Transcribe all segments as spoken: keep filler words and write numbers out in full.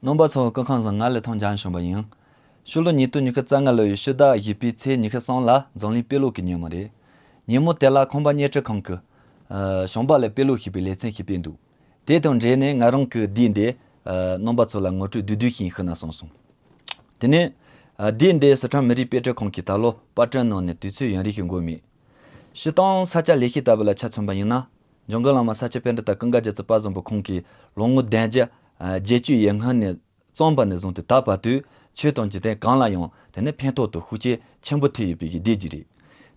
རྣམ་པ་ཚོ་སྐུ་ཁམས་བཟང་། ང་ལི་ཐང་འཇམ་དབྱངས་བྱམས་པ་ཡིན། ཕྱི་ལོ་ཉིས་སྟོང་ཉི་ཤུ་རྩ་ལྔ་ལོ་ཡི་ཕྱི་ཟླ་བཞི་པའི་ཚེས་ཉི་ཤུ་གསུམ་ལ་འཛམ་གླིང་དཔེ་ཀློག་གི་ཉིན་མོ་རེད། ཉིན་མོ་དེ་ལ་ཁང་པ་གཉེར་སྐྱོང་ཁང་གི་ཨ་བྱམས་པ་ལ་དཔེ་ཀློག་ཞེས་པའི་ལེ་ཚན་ཞིག་སྤེལ་འདུག་དེ་དང་འབྲེལ་ནས་ང་རང་གི་དུས་འདི་ཨ་རྣམ་པ་ཚོ་ལ་ངོ་སྤྲོད་བསྡུས་བསྡུས་ཤིག་ཞུས་ན་བསམ་སོང་། དེ་ནས་ཨ་དུས་འདི་སི་ཁྲོན་མི་རིགས་དཔེ་སྐྲུན་ཁང་གིས་ད་ལོ་པར་སྐྲུན་གནང་ནས་དུས་ཚོད་ཡུན་རིང་ཞིག་འགོར་མེད། སྤྱིར་བཏང་ས་སྐྱ་ལེགས་བཤད་ལྟ་བུ་ལ་ཆ་མཚོན་པ་ཡིན་ན། འཇམ་མགོན་བླ་མ་ས་སྐྱ་པཎྜི་ཏ་ཀུན་དགའ་རྒྱལ་མཚན་དཔལ་བཟང་པོ་ཁོང་གིས་ལོ་ངོ་བདུན་བརྒྱ་བརྒྱད་ཅུ་ཡས་ལྔ་ནས་བརྩམས་པ་ནས་བཟུང་སྟེ་ད་བར་དུ་ཆོས་དང་འཇིག་རྟེན་གང་ལ་ཡང་དེ་ནས་ཕན་ཐོགས་དང་ཤུགས་རྐྱེན་ཆེན་པོ་ཐེབས་ཡོད་པའི་གི་སྡེ་ཅིག་རེད།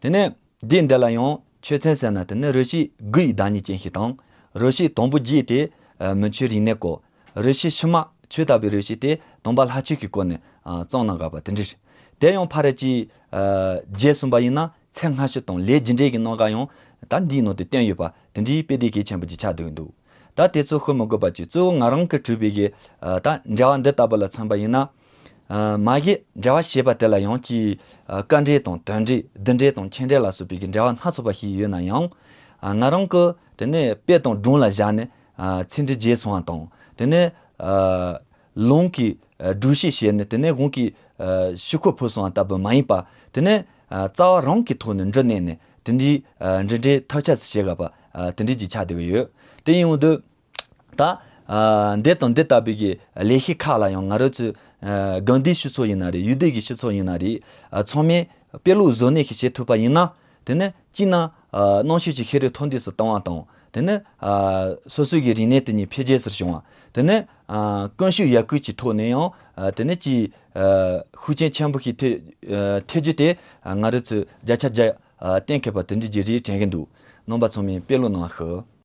དེ་ནས་སྡེ་འདི་ལ་ཡང་ཆོས་ཚན་ཟེར་ན་དེ་ནས་རོ་ཤིས་དགུ་ཡི་བདག་ཉིད་ཅན་ཞིག་དང་། རོ་ཤིས་དང་པོ་བརྒྱད་དེ་ཨ་མུ་ཆོས་རིག་གནས་སྐོར། རོ་ཤིས་ཕྱི་མ་ཆོས་ལྟ་བུའི་རོ་ཤིས་དེ་སྟོན་པ་ལྷ་ཆོས་ཀྱི་སྐོར་ནས་ཨ་བརྩམས་གནང་ག་པ་དེ་འདྲ་རེད། དེ་ཡང་ཕ་ར་ཅིག་ཨ་བརྗེས་སོང་པ་ཡིན་ན་ཚད་སྔ་ཕྱི་དང་ལས་རྒྱུ་འབྲས་ཀྱི་རྣམ་གཞག་ཡང་ད་འདིའི་ནང་དུ་བསྟན་ཡོད་པ་དེ་འདྲའི་དཔེ་དེབ་གལ་ཆེན་པོ་ཅིག་ཆགས་བསྡད་ཀྱི་འདུག་ད་དེ་ཚོ་ཤོད་མི་དགོས་པ་ཅིག་གཙོ་བོ་ང་རང་གིས་བྲིས་པའི་གི་ཨ་ད་འགྲེལ་པ་འདི་ལྟ་བུ་ལ་མཚོན་པ་ཡིན་ན། ཨ་མ་གཞི་འགྲེལ་པ་ཞེས་པ་དེ་ལ་ཡང་ཅིག་ཨ་དཀའ་འགྲེལ་དང་དོན་འགྲེལ་རྡུལ་འགྲེལ་དང་ཆེད་འགྲེལ་ལ་སོགས་པའི་གི་འགྲེལ་པ་སྣ་ཚོགས་པ་ཞིག་ཡོད་ན་ཡང་། ཨ་ང་རང་གིས་དེ་ནས་དཔེ་དང་སྒྲུང་ལ་བཞག་ནས་ཨ་ཚིག་འགྲེལ་བརྗེས་སོང་བ་དང་། དེ་ནས་ཨ་ལུང་གི་ཨ་སྒྲུང་བཤད་བྱས་ནས་དེ་ནས་དབང་གི་ཨ་ཤུགས་ཁོག་ཕུལ་སོང་བ་ལྟ་བུ་མ་ཡིན་པ། དེ་ནས་ཨ་རྩ་བ་རང་གི་ཐོག་ནས་འབྲི་གནང་ནས་དེ་འདྲའི་ཨ་འབྲི་འགྲེལ་ཐག་ཆོད་ཅིག་བྱེད་དགོས་པ་ཨ་དེ་འདྲའི་ཅིག་ཆགས་བསྡད་ཀྱི་ཡོད། དེ་ཡིན་དུས། ད་ཨ་འདི་དང་འདི་ལྟ་བུའི་གི་ལས་གཞི་ཁག་ལ་ཡང་ང་རང་ཚོའི་ཨ་དགོན་སྡེའི་སྤྱི་ཚོགས་ཡིན་ན་རེད། ཡུལ་སྡེ་གི་སྤྱི་ཚོགས་ཡིན་ན་རེད། ཨ་ཚང་མས་དཔེ་ཀློག་གཟབ་ནན་ཞིག་བྱེད་ཐུབ་པ་ཡིན་ན། དེ་ནས་གཅིག་ན་ཨ་རྣམ་དཔྱོད་ཀྱི་ཤེས་རིག་མཐོར་འདེགས་སུ་གཏོང་བ་དང་། དེ་ནས་ཨ་སོ་སོའི་གི་རིག་གནས་དེ་ཉིད་འཕེལ་རྒྱས་སུ་བྱུང་བ། དེ་ནས་ཨ་ཀུན་སྤྱོད་ཡར་སྐུལ་གྱི་ཐོག་ནས་ཡང་ཨ་དེ་ནས་ཀྱི་ཨ་ཤུགས་རྐྱེན་ཆེན་པོ་ཞིག་ཐེབས་ཨ་ཐེབས་རྒྱུ་དེ་ཨ་ང་རང་ཚོས་བརྒྱ་ཆ་བརྒྱ་ཨ་གཏན་འཁེལ་བ་དེ་འདྲ་ཅིག་རེད་དྲན་གྱི་འདུག་རྣམ་པ་ཚང་མས་དཔེ་ཀློག་གནང་ཞུ།